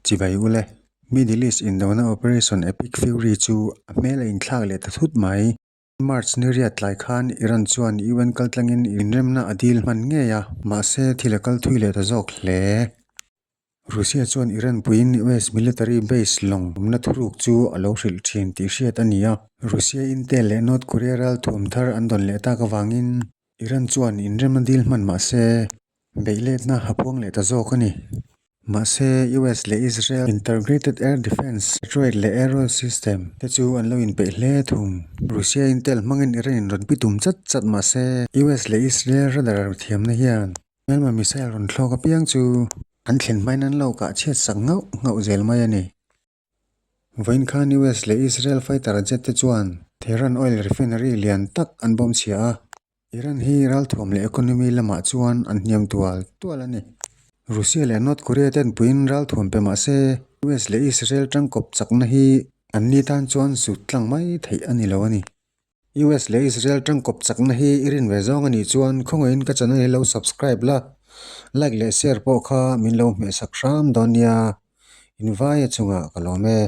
Chibai ule, Middle East indona Operation Epic Fury chu a hmel a inthlak leh ta thut mai. March ni riat tlai khan Iran chuan UN kaltlangin inremna a dil hman ngei a, mahse thil a kal thui leh ta zawk hle. Russia chuan Iran puiin US military base lawng awmna thuruk chu a lo hrilh thin tih hriat a ni a. Russia Intel leh North Korea ralthuam thar an dawn leh tak avangin Iran chuan inremna dil hman mah se beihletna a puang leh ta zawk a ni. Mahse, US leh Israel Integrated Air Defence, Patriot leh Aerial System te chu an lo inpeih hle thung. Russia Intel hmangin Iran in rawn pi tum chat chat mah se US leh Israel radar thiamna hian Hmelma missile rawn thlawk apiang chu an thlen hmain an lo kah chhiat sak nghauh nghauh zel mai a ni. Vawiin khan US leh Israel fighter jet te chuan Tehran oil refinery lian tak an bawm chhia a, Iran hi ralthuam leh economy lamah chuan an hniam tual tual a ni. Russia leh North Korea ten puiin ralthuam pe mah se US leh Israel tangkawp chakna hi an ni tan chuan zut tlang mai theih a ni lo a ni. US leh Israel tangkawp chakna hi i rin ve zawng a nih chuan khawngaihin ka channel hi lo subscribe la, like leh share pawh kha min lo hmehsak hram dawn nia, in vaia chungah ka lawm e.